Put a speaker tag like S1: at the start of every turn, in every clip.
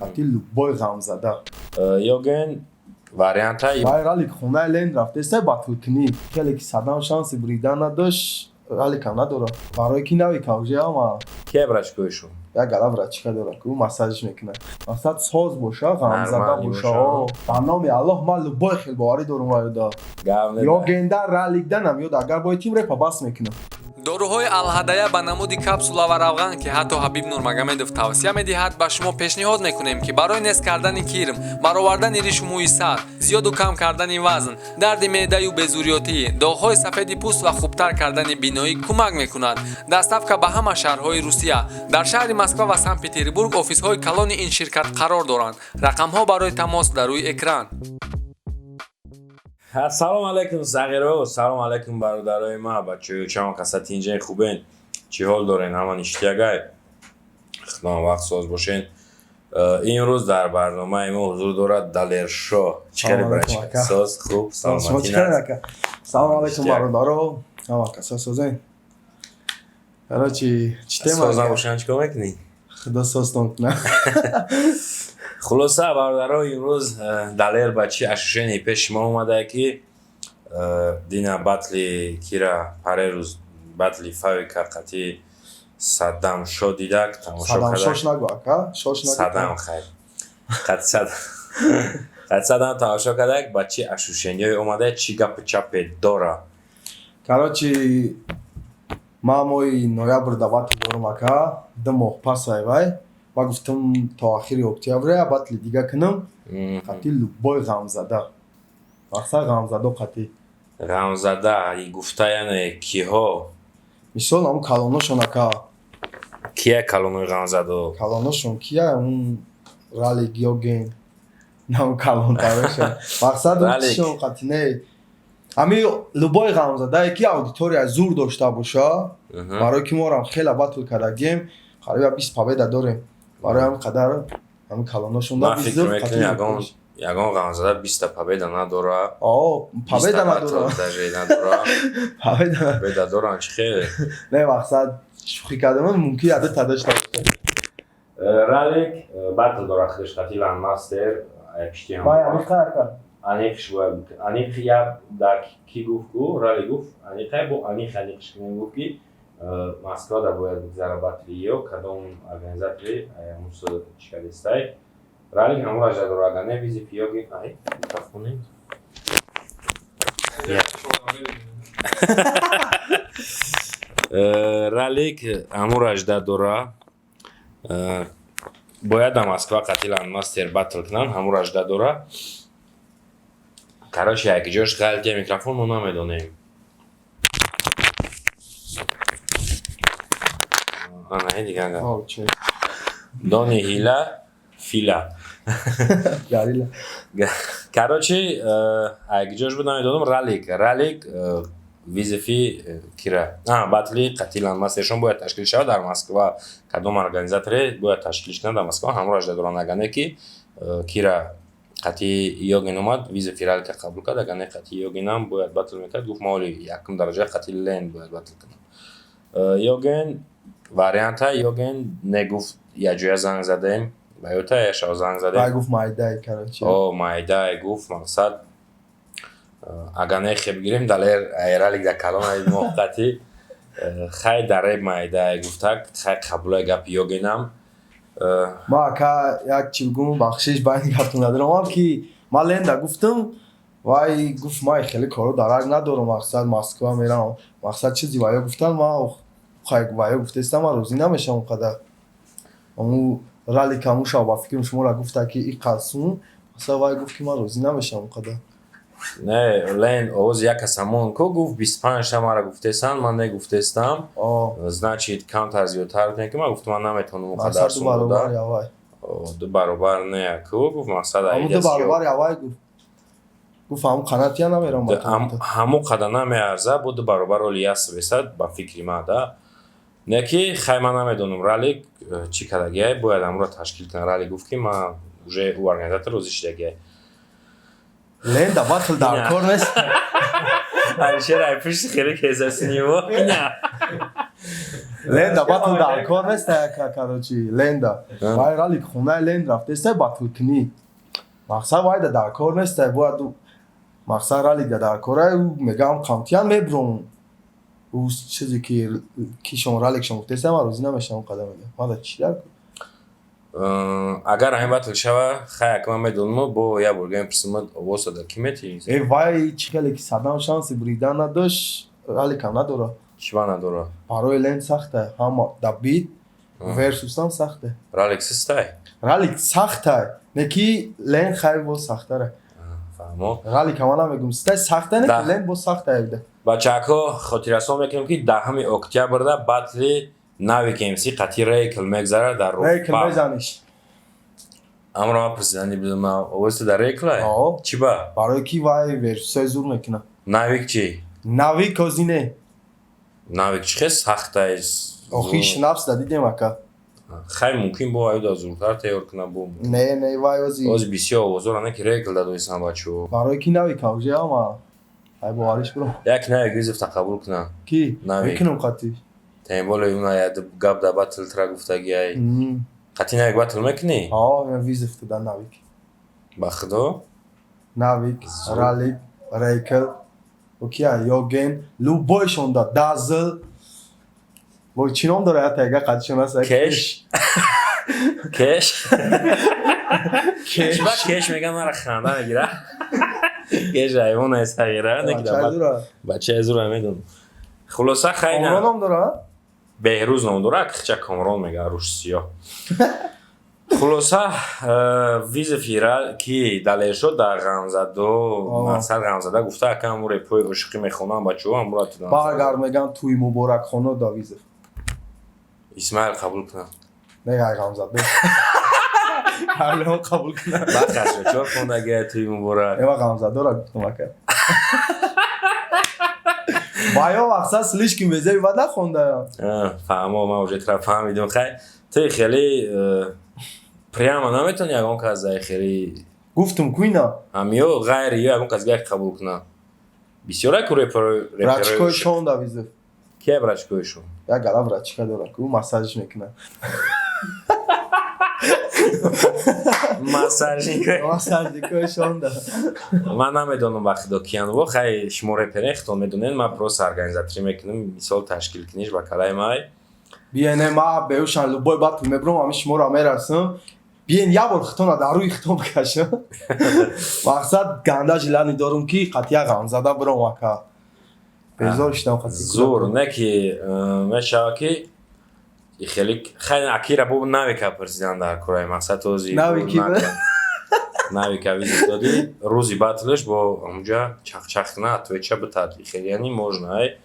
S1: Қати любой ғамзада.
S2: Ёген варианта.
S1: Вай Ралик хонаи Лен рафтеста батлкунӣ. Хеле ки Садам шанси буридан надошт, Раликам надорад. Барои ки нави кавже ама.
S2: Кия брачкоишон?
S1: Як гала врачка дорад, ку массажш мекунад. Мақсад соз боша, ғамзада боша. Ба номи Аллоҳ, ман любой хел боварӣ дорум вайда. Ёгенда Раликда намёд, агар бои тим репа бас мекунам.
S3: Доруҳои Алҳадая ба намуди капсула ва равған, ки ҳатто Ҳабиб Нурмагомедов тавсия медиҳад, ба шумо пешниҳод мекунем, ки барои нест кардани кирм, баровардани ришу мӯи сар, зиёду кам кардани вазн, дарди меъдаю безурётӣ, доғҳои сафеди пӯст ва хубтар кардани биноӣ кӯмак мекунад. Доставка ба ҳама шаҳрҳои Русия. Дар шаҳри Москва ва Санкт Петербург офисҳои калони ин ширкат қарор доранд. Рақамҳо барои тамос дар рӯи экран.
S2: Ассалому алайкум, сағиро, салому алайкум, бародарои ма, бачаё, чанд каса тинҷаи хубен, чӣ ҳол дорен, ҳама ништиягай, худованд вақт соз бошен. Имрӯз дар барномаи мо ҳузур дорад Далершо. Чӣ хеле, брачка, соз, хуб, саломатӣ?
S1: Салому алайкум, бародаро, ҳама каса созен. Короче, чӣ тема?
S2: Соз набошан, чӣ кор мекунӣ?
S1: Худо созтон кунад.
S2: Хулоса, бародаро, имрӯз Далер ба чӣ ощущение пеши мо омадае, ки дина батли кира, парерӯз батли Фавика қати Саддам Шо дидак, тамошо.
S1: Шош нагу, ака, шош нагу.
S2: Садам, хайр, қати Садам тамошо кардак, ба чӣ ощущениҳое омадае, чӣ гапу чапе дора?
S1: Короче, ман моҳи ноябр да батл дорам, ака, 2 моҳ пас. Вай ма гуфтам, то охири октября батли дига кунам қати любой ғамзада, мақсад ғамзадо қати.
S2: Ғамзада гуфта, яъне киҳо?
S1: Мисол, ҳамн калоношон, ака.
S2: Кия калонои ғамзадо?
S1: Калоношон кия? Он Ралик, Ёген, нам калонтарошон, мақсад шон қати. Не, ҳами любой ғамзадае, ки аудитория зур дошта боша, барои ки морам хеле батл кардагем, қариба 20 победа дорем. Барои ҳамин қадар ҳамин калоношон.
S2: Ман фикр мекунам, ягон ғамзада 20-та победа надора.
S1: Победа надора.
S2: Даже надора. Победа доран, чӣ хеле?
S1: Не, мақсад, шӯхӣ кардам, мумкин яда дошта боша.
S2: Ралик батл дора худаш қати Ландмастер. Аниқш бояд, аниқ я дар ки гуфт, ку Рали гуфт, аниқай бо аниқ, аниқш гуфт, ки Москва да бояд бигзара батли ё кадом организатори мусо чӣ кардестай. Ралик ҳамон ражда дора, агар не вызов ёги ай микрофонем. Ралик ҳамон ражда дора, бояд да Москва қати Ландмастер батл кунанд, ҳамон ражда дора. Короче, як ҷош ғалти микрофон, мо намедонем. Ана дигар дони ҳила фила.
S1: Гарила.
S2: Короче, як ҷош буд, намедонам. Ралик вызов кира батли қати Ландмастершон бояд ташкил шавад дар Москва, кадом организаторе бояд ташкил кунад дар Москва, ҳамон ражда доранд. Агар не ки кира қати Ёгин омад, вызов Ралика қабул кард, агар не қати Ёгинам бояд батл мекард, гуфт, ма оли якум дараҷа қати Лен бояд батл кунам. Ёген варианта, Ёген не гуфт, якҷоя занг задем ба ёта, яшав занг задем.
S1: Гуфт, майдай, короче.
S2: О, майдай, гуфт, мақсад, агар не хе бигирем, Далер Ралик да калон моқати хай дареб майдай гуфтак, хай қабулай гапи Ёгинам.
S1: Ма, ака, як чи бигум, бахшиш, байни гаптон надорам, ки ман Ленда гуфтам, вай гуфт, ман хеле коро дарак надорам, мақсад, Москва мерам, мақсад, чизи ваё гуфтан, ма хай ваё гуфтестам, ман розӣ намешавам қадар. Аму Ралик аму шав, ба фикрам, шуморо гуфта, ки и қасум, масалан, вай гуфт, ки ман розӣ намешавам қадар.
S2: Не, Лен овози як касамон ко гуфт, 25-та мара гуфтестан, ман не гуфтестам, значит, камтар зиёдтар кунем, ки ман гуфтам, ман наметавонам қадар
S1: сум дода.
S2: Ду баробар не, ку гуфт, мақсад.
S1: Ду баробар явай гуфт, гуфт, ҳамун қанатия намерам.
S2: Ҳамун қадар намеарза, бо ду баробар оли ясвесад, ба фикри ман да. Не ки хай, ман намедонам, Ралик чӣ кардагиай, бояд ҳамонро ташкил кунад. Ралик гуфт, ки ман уже ӯ организатор розӣ шудагиай.
S1: Ленда батл дар кор нест.
S2: Алишер ай пушти хеле кезасиниво.
S1: Ленда батл дар кор нест, яка, короче, Ленда. Вай ралик хонаи Ленд рафтеста батл кунӣ. Мақсад вайда дар кор нест, бояд мақсад ралик дар кора мегам қамтиян мебром. Ӯ чизе ки кишон раликшон гуфтеста, ман розӣ намешавам қадам мегам. Мада чӣ дар кор?
S2: Агар ҳамин батл шава, хай, акма медонам, бо як бор гаем пурсимад, овоза дар ки мети?
S1: Э, вай чӣ хеле ки Садам шанси буридан надошт, раликам надора.
S2: Чиба надора?
S1: Барои Ленд сахта, ҳама да бит версусам сахта.
S2: Ралик систай?
S1: Ралик сахта, не ки Ленд хайр боз сахтара.
S2: Фаҳмо.
S1: Ралик ҳама намегум, стай сахта, не ки Ленд боз сахта буда.
S2: Бачаҳо, хотиррасон мекунем, ки 10 октябрда батли Навик МС қати Рейкл мегзарад дар
S1: Рейкл мезаниш.
S2: Амро ма президенти будам, овозта дар Рейклай?
S1: О.
S2: Чӣ ба?
S1: Барои ки вай версусай зур мекуна.
S2: Навик чӣ?
S1: Навик ози не.
S2: Навик чӣ хел сахтай?
S1: Охи шнафс да дидем, ака.
S2: Хай, мумкин бо аюда зуртар тайёр куна бо.
S1: Не, не, вай ози.
S2: Ози бисёр овозора не ки Рейкл дадоисан бачаҳо.
S1: Барои ки Навик уже ама ай бовариш бурам.
S2: Як Навик вызов та қабул куна.
S1: Ки?
S2: Навик.
S1: Мекунам қати.
S2: Тем более уна як гап да батл тра гуфтаги ай. Қати Навик батл мекунӣ?
S1: Ҳо, мен вызов дода Навик.
S2: Ба худо?
S1: Навик, Ралик, Рейкл, окия, Йоген, любойшон да Дазл. Бо чӣ ном дора я тайга қатишон аст?
S2: Кеш? Кеш? Кеш. Ба кеш мегам, мара ханда мегира. Кеш ҳайвон аст ҳайра, не ки да бачаи зура медонам. Хулоса, хайна.
S1: Комрон ном дора?
S2: Беҳрӯз ном дора, хича Комрон мега, рӯш сиёҳ. Хулоса, вызов ира ки далершо дар Ғамзадо, мақсад Ғамзада гуфта, акам репои ошиқӣ мехонам, бачаҳо амура.
S1: Багар мегам, туи Муборакхоно да вызов.
S2: Исмаил қабул кунам.
S1: Не, ай Ғамзадо. Ҳарлеҳо қабул кунам.
S2: Бахашо, чор хондагия туи Муборак.
S1: Эва Ғамзадора гуфтам, ака. Ваё мақсад слишком безеби бад нахонда.
S2: Фаҳмо, ман уже тра фаҳмидум. Хай, ту хеле прямо наметавони ягон кас дай хеле.
S1: Гуфтум куина.
S2: Ҳамиё ғайри ё ягон кас гак қабул кунам. Бисёра ку репер.
S1: Брачкои шон да вызов.
S2: Кия брачкои шон?
S1: Як гала брачка дора ку массажиш мекунад.
S2: Массажникои.
S1: Массажникои шон да.
S2: Ман намедонам, ба худо, киян во. Хай, шумо реперен, худтон медонед, ман просто организаторӣ мекунам, мисол ташкил куниш ба калаи май.
S1: Биене, ма беушан любой батл мебром, ами шуморо мерасам. Биен, як бор хитона дар рӯи хитон бикашам. Мақсад ганда желание дорум ки қатъия Ғамзада биром, ака. Безор шидам қатъи.
S2: Зур, не ки мешава ки хеле хай акира бо Навика пурсидан дар кораи мақсад този.
S1: Навики.
S2: Навика вызов додӣ, рӯзи батлш бо ҳамуҷа чахчах куна, отвеча битад, хеле яъни можно ай.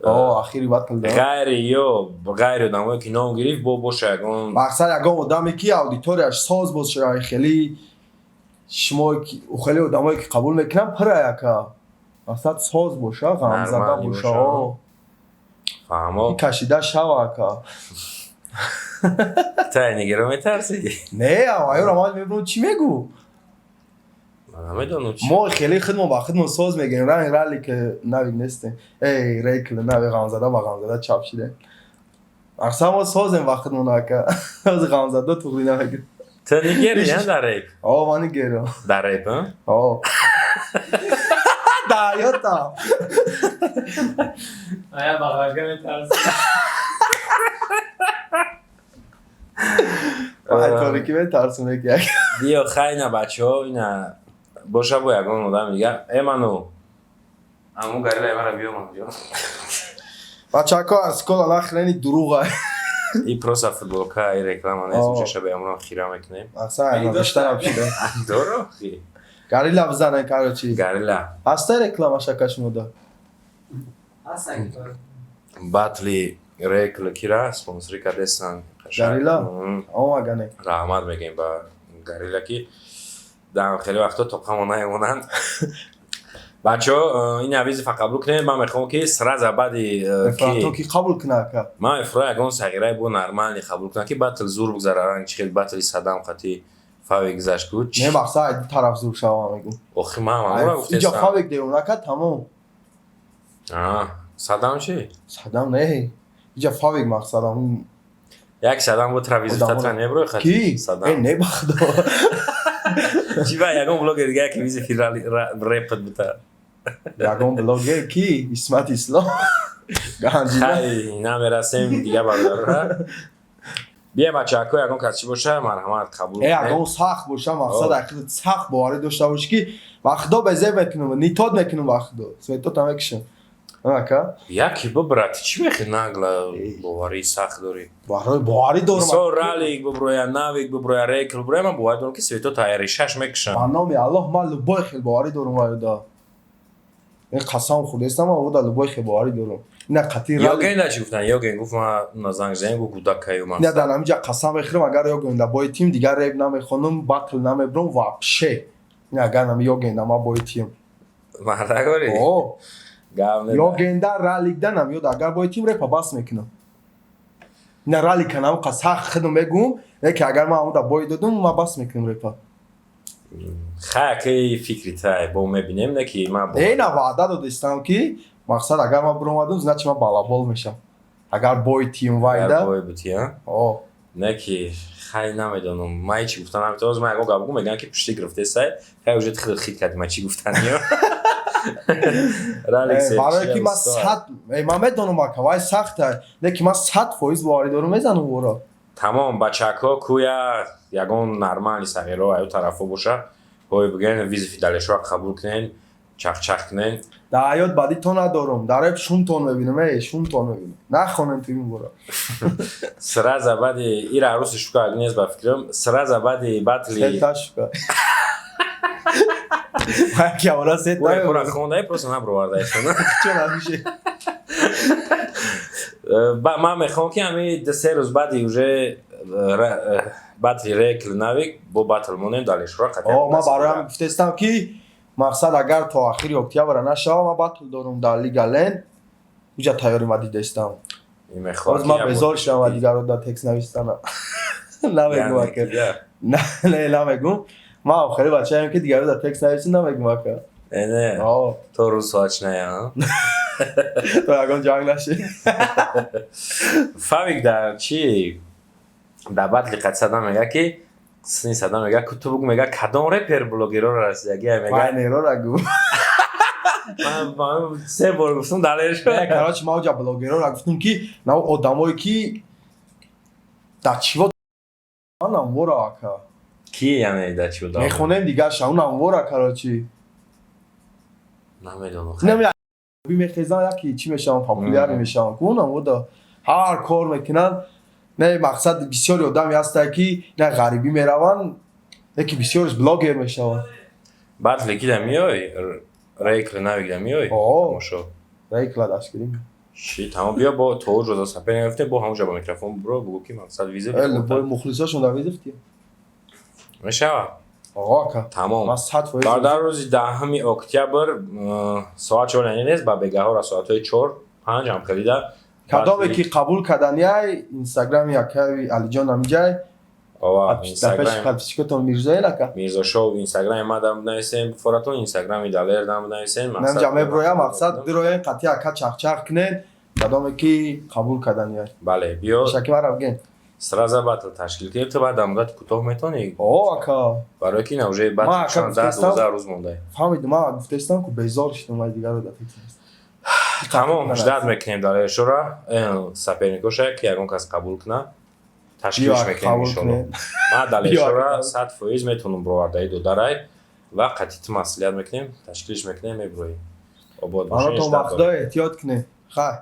S1: О, ахири батл да.
S2: Ғайри ё ғайри одамое ки ном гирифт, бо боша ягон.
S1: Мақсад ягон одаме ки аудиторияш соз боша, хеле шумо хеле одамое ки қабул мекунам пура, яка. Мақсад соз боша, Ғамзада боша.
S2: Фаҳмо.
S1: Кашида шава, ака.
S2: Та нигеро метарсӣ?
S1: Не, аёра ман мебинам, чӣ мегӯ?
S2: Намедонам чӣ.
S1: Мо хеле худмон ба худмон соз мегирем, ранг ралли ки Навик нестем. Эй, Рейкл Нави Ғамзада ба Ғамзада чап шидем. Мақсад мо созем ба худмон, ака. Ози Ғамзада туғри намегирем.
S2: Ту нигери я дар реп?
S1: О, ман нигерам.
S2: Дар реп, а?
S1: О. Да, ёта.
S3: Ая бағажга метарсӣ.
S1: Ай торикӣ метарсум як.
S2: Биё, хай, на бачаҳо, ина боша бо ягон одам дига. Э, ману. Аму гарила мара биё, ману ҷон.
S1: Бачако, аз кола нахрени дурӯға.
S2: И просто футболка, и реклама нест, учаша бе амрон хира мекунем.
S1: Мақсад ай бештар шуда.
S2: Доро?
S1: Гарила бизанен, короче.
S2: Гарила.
S1: Ҳаста реклама шака шумода?
S2: Батли Рекл кира спонсорӣ кардесан.
S1: Гарила? Омагане.
S2: Раҳмат мегӯем ба Гарила, ки дар хеле вақто тоқамо наемонанд. Бачаҳо, ин вызов а қабул кунед. Ман мехоҳам, ки сразу баъди
S1: то ки қабул куна, ака.
S2: Ман мефурам ягон сағираи бо нормальный қабул кунам, ки батл зур бигзара, ранг чи хел батли Садам қати Фавик гузашт ку.
S1: Не, мақсад ай тараф зур шава мегӯм.
S2: Охи ман ҳамонро гуфтестам.
S1: Иҷо Фавик деон, ака, тамом.
S2: Садам чӣ?
S1: Садам не. Иҷа Фавик, мақсад, ҳамун.
S2: Як Садам бо тра вызов татра неброи.
S1: Ки?
S2: Садам.
S1: Э, не, ба худо.
S2: Чи ба ягон блогер дига ки вызов и репат бута?
S1: Ягон блогер ки? Исмат Ислом, Ганҷина.
S2: Хай, намерасем дига, бародарра. Бия, бачаҳако, ягон кас чӣ боша, марҳамат, қабул.
S1: Э, ягон сахт боша, мақсад, ақида сахт боварӣ дошта бошӣ, ки ба худо безеб мекунам, нитод мекунам, ба худо светота мекушам, ака.
S2: Яки бибрат, чӣ мехи, нагла боварии сахт дорӣ?
S1: Барои боварӣ дорам.
S2: Мисол, Ралик биброя, Навик биброя, Рекл биброя, ман боварӣ дорам, ки свето таяришаш мекушам.
S1: Ба номи Аллоҳ, ман любой хел боварӣ дорам. Вайда ин қасам хӯрдастам, ман ода любой хел боварӣ дорам. Ина қатъи.
S2: Ёген чӣ гуфтан? Ёген гуфт, ман на занг задем, гуфт, кӯдакаю.
S1: Ина дар ҳаминҷа қасам мехӯрам, агар Ёгенда бои тим, дигар реп намехонам, батл намебурам вообще. Ина агар нами Ёгенда ман бои тим.
S2: Мардакори.
S1: О.
S2: Гап не.
S1: Ёгенда, Раликда намёд, агар бои тим, репа бас мекунам. Ина Ралика намқа сахт худам мегӯм, не ки агар ман уда бой додум, ман бас мекунам репа.
S2: Хай, ки фикри тай, бо мебинем, не ки ман.
S1: Э, на, ваъда додистам, ки мақсад, агар ман биромадам, значит, ман балабол мешам, агар бой тим вайда.
S2: Бой бути, а?
S1: О.
S2: Не ки, хай, намедонам, ман ҳечи гуфта наметавонам. Ман ягон гап гум, мегӯям, ки пушти гирифтесай. Хай, уже хит хит кардӣ, ман чӣ гуфтаниё. Ралик.
S1: Барое ки ман сад, ман медонам, ака, вай сахта, не ки ман 100% боварӣ дорам, мезанам ӯро.
S2: Тамом, бачаҳко, кӯя ягон нормали сағиро аю тарафо боша, ҳой бигӯен, вызов и Далешоа қабул кунен, чахчах кунен.
S1: Дар ҳаёт бадӣ то надорам, дар реп шумтон мебинам, э, шумтон мебинам, нахонем ту ин бора.
S2: Сразу баъди ира аруси шука нест, ба фикрам, сразу баъди батли.
S1: Сета шука. Яке сета.
S2: Ой, хондаи просто набровардаишона.
S1: Чо намише?
S2: Ман мехоҳам, ки ҳами 2-3 рӯз баъди уже батли Рекл, Навик, бо батл монем, Далешура.
S1: О, ман барои ҳамин гуфтаистам, ки мақсад, агар то ахири октябра нашава, ман батл дорум дар Лига Лен, уҷа тайёри ма дидаистам. Ҳоз ман безор шудам ва дигарро дар текст навистана намегум, ака. Не, намегум. Ман охири бачаем, ки дигарро дар текст нависӣ, намегум, ака.
S2: Не, то рӯз соат ная.
S1: То ягон ҷанг наши.
S2: Фавик дар чи, дар батли қад Садам мега, ки сини Садам мега, ку ту бугу, мега, кадом репер блогерора расидагия, мега.
S1: Вайнерора гу.
S2: Ман се бор гуфтам, Далер.
S1: Короче, ман уҷа блогерора гуфтам, ки на одамое ки дар чиво намвора, ака.
S2: Ки, яъне, дар чиво?
S1: Мехонем дигарша, у намвора, короче.
S2: Намедонам.
S1: Мехезан, яки чӣ мешаванд, популярный мешаванд, ку намвода ҳар кор мекунанд. Не, мақсад, бисёри одаме ҳастанд, ки на ғарибӣ мераванд, яки бисёриш блогер мешаванд.
S2: Батле ки да миёй, Рейкл, Навик да миёй?
S1: Тамошо. Рейкла дастгирӣ.
S2: Чи, тамом, биё, бо то ҷоза сапер наёфте, бо ҳамонҷа бо микрофон буро, бугӯ, ки мақсад, вызов.
S1: Любой мухлисошон дар вызов ти.
S2: Мешава?
S1: Ака.
S2: Тамом.
S1: Ман 100%.
S2: Бардар, рӯзи 10-уми октябр, соат 4 нест, ба бегаҳора, соатҳои 4-5 ҳам хелида.
S1: Кадоме ки қабул карданияй, инстаграми акаи Алиҷон ҳамиҷай. Пеши подписчик отон Мирзоел, ака.
S2: Мирзошоу, инстаграми ма дам бинависем, форатон, инстаграми Далер дам бинависем.
S1: Намҷа меброя, мақсад, бироен, қатъи ака чахчах кунен, кадоме ки қабул карданияй.
S2: Бале, биё.
S1: Шаки мара бигем.
S2: Сразу батл ташкил кунем. Ту баъд дар муддати кӯтоҳ метавонӣ?
S1: О, ака.
S2: Барои ки ина уже баъд 16-12 рӯз монда.
S1: Фаҳмидум, ман гуфтаистам, ку безор шудам вай дигарро дар
S2: Тамом, ждать мекунем Далершора, соперник оша, ки ягон кас қабул куна, ташкилш мекунем, иншолло. Ман Далершора 100% метавонам бировардаи додарай ва қатъи ту маслиҳат мекунем, ташкилш мекунем, мебироӣ. Обод
S1: бошед. Вақто эҳтиёт кунед, хай.